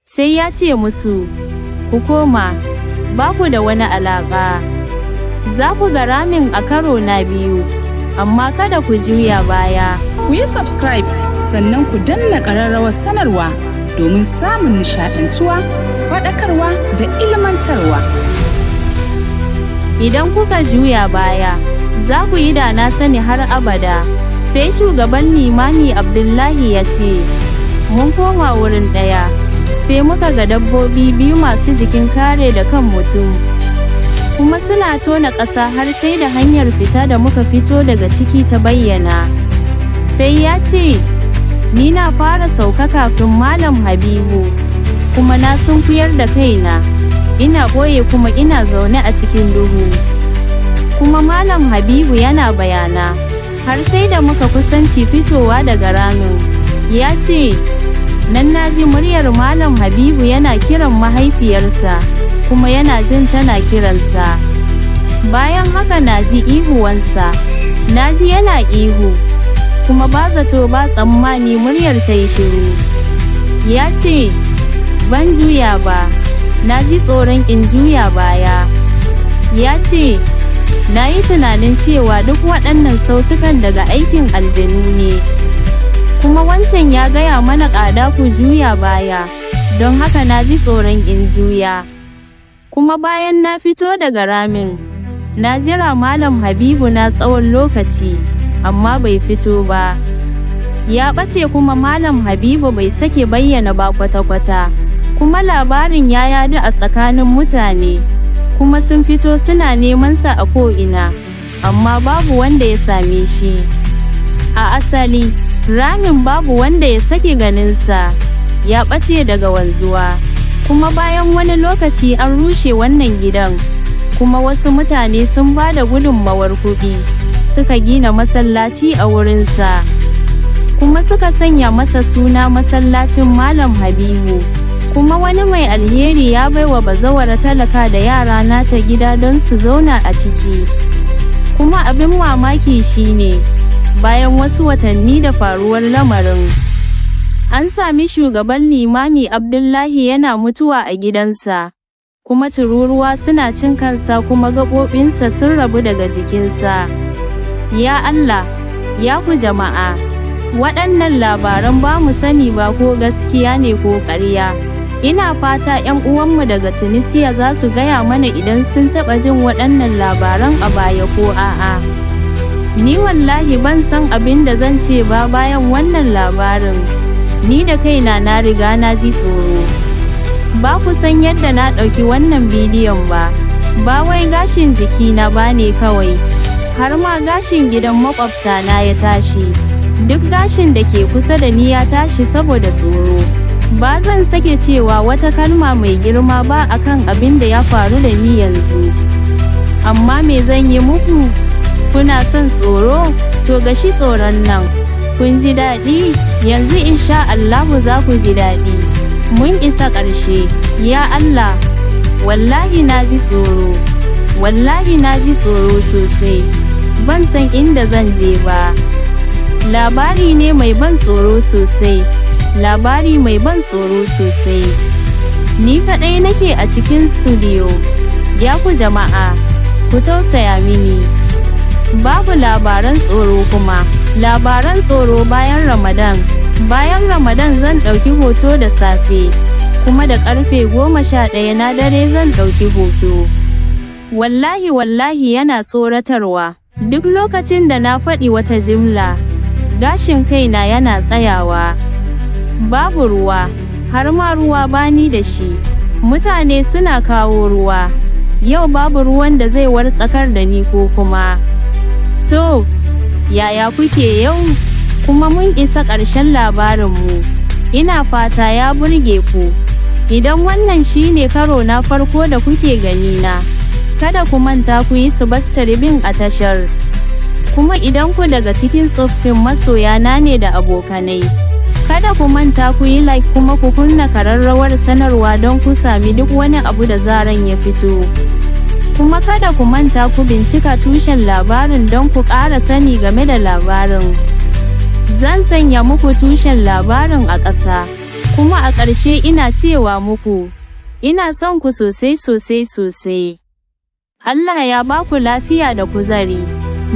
Sai ya ce musu, "Ku koma, ba ku da wani alaƙa. Za ku ga ramin a karo na biyu, amma kada ku juya baya." Ku yi subscribe, sannan ku danna ƙararrawar sanarwa domin samun nishaɗantuwa, faɗakarwa da ilmantarwa. Idan kuka juya baya, za ku yi da na sani har abada. Sai shugaban limami Abdullahi ya ce, "Mun koma wurin ɗaya, sai muka ga dabbobi biyu masu jikin kare da kan mutum. Kuma suna tona ƙasa har sai da hanyar fita da muka fito daga ciki ta bayyana." Sai ya ce, "Ni na fara sauka kafin Malam Habibu, kuma na sunkuyar da kaina. Ina ɓoye kuma ina zaune a cikin duhu. Kuma Malam Habibu yana bayana, har sai da muka kusanci fitowa daga ramin." Ya ce, "Nan na ji muryar Malam Habibu yana kiran mahaifiyarsa, kuma yana jin tana kiransa. Bayan haka na ji ihuwansa, na ji yana ihu, kuma ba zato ba tsammani muryar ta yi shiru." Ya ce, "Ban juya ba, na ji tsoron in juya baya." Ya ce, "Na yi tunanin cewa duk waɗannan sautukan daga aikin aljanu ne. Kuma wancan ya gaya mana kada ku juya baya, don haka na ji tsoron in juya. Kuma bayan na fito daga ramin, na jira Malam Habibu na tsawon lokaci, amma bai fito ba. Ya ɓace, kuma Malam Habibu bai sake bayyana ba kwata-kwata. Kuma labarin ya yadu a tsakanin mutane, kuma sun fito suna neman sa a ko'ina, amma babu wanda ya same shi. A asali, ramin babu wanda ya sake ganinsa, ya ɓace daga wanzuwa. Kuma bayan wani lokaci an rushe wannan gidan, kuma wasu mutane sun ba da gudunmawar kuɗi, suka gina masallaci a wurinsa. Kuma suka sanya masa suna Masallacin Malam Habibu. Kuma wani mai alheri ya baiwa bazawara talaka da yara nata gida don su zauna a ciki. Kuma abin mamaki shine, bayan wasu watanni da faruwar lamarin, an sami shugaban limami Abdullahi yana mutuwa a gidansa, kuma tururuwa suna cin kansa, kuma gaɓoɓinsa sun rabu daga jikinsa. Ya Allah, ya ku jama'a, waɗannan labaran ba mu sani ba ko gaskiya ne ko ƙarya. Ina fata 'yan uwanmu daga Tunisia za su gaya mana idan sun taɓa jin waɗannan labaran a baya ko a'a. Ni wallahi ban san abin da zan ce ba bayan wannan labarin. Ni da kaina na riga na ji tsoro. Ba ku san yadda na ɗauki wannan bidiyon ba. Ba wai gashin jikina ba ne kawai, har ma gashin gidan maƙwabtana ya tashi. Duk gashin da ke kusa da ni ya tashi saboda tsoro. Ba zan sake cewa wata kalma mai girma ba akan abin da ya faru da ni yanzu. Amma me zan yi muku? Kuna son tsoro? To gashi tsoron nan. Kun ji daɗi? Yanzu insha Allahu za ku ji daɗi. Mun isa ƙarshe. Ya Allah, wallahi na ji tsoro. Wallahi na ji tsoro sosai. Ban san inda zan je ba. Labari ne mai ban tsoro sosai. Labari mai ban tsoro sosai. Ni kaɗai nake a cikin studio. Ya ku jama'a, ku tausaya mini. Babu labaran tsoro kuma. Labaran tsoro bayan Ramadan. Bayan Ramadan zan ɗauki hoto da safe, kuma da ƙarfe 11 na dare zan ɗauki hoto. Wallahi wallahi yana tsoratarwa. Duk lokacin da na faɗi wata jimla, gashin kaina yana tsayawa. Babu ruwa, har ma ruwa bani da shi. Mutane suna kawo ruwa. Yau babu ruwan da zai wartsakar da ni ko kuma. To, yaya kuke yau? Kuma mun isa ƙarshen labarinmu. Ina fata ya burge ku. Idan wannan shine karo na farko da kuke ganina, kada ku manta ku yi subscribing a tashar. Kuma idan ku daga cikin tsoffin masoyana ne da abokanai, kada ku manta ku yi like kuma ku kunna kararrawar sanarwa don ku sami duk wani abu da zaran ya fito. Kuma kada ku manta ku bincika tushen labarin don ku ƙara sani game da labarin. Zan sanya muku tushen labarin a ƙasa. Kuma a ƙarshe ina cewa muku, ina son ku sosai sosai sosai. Allah ya ba ku lafiya da kuzari.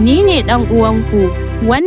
Ni ne ɗan uwanku, wannan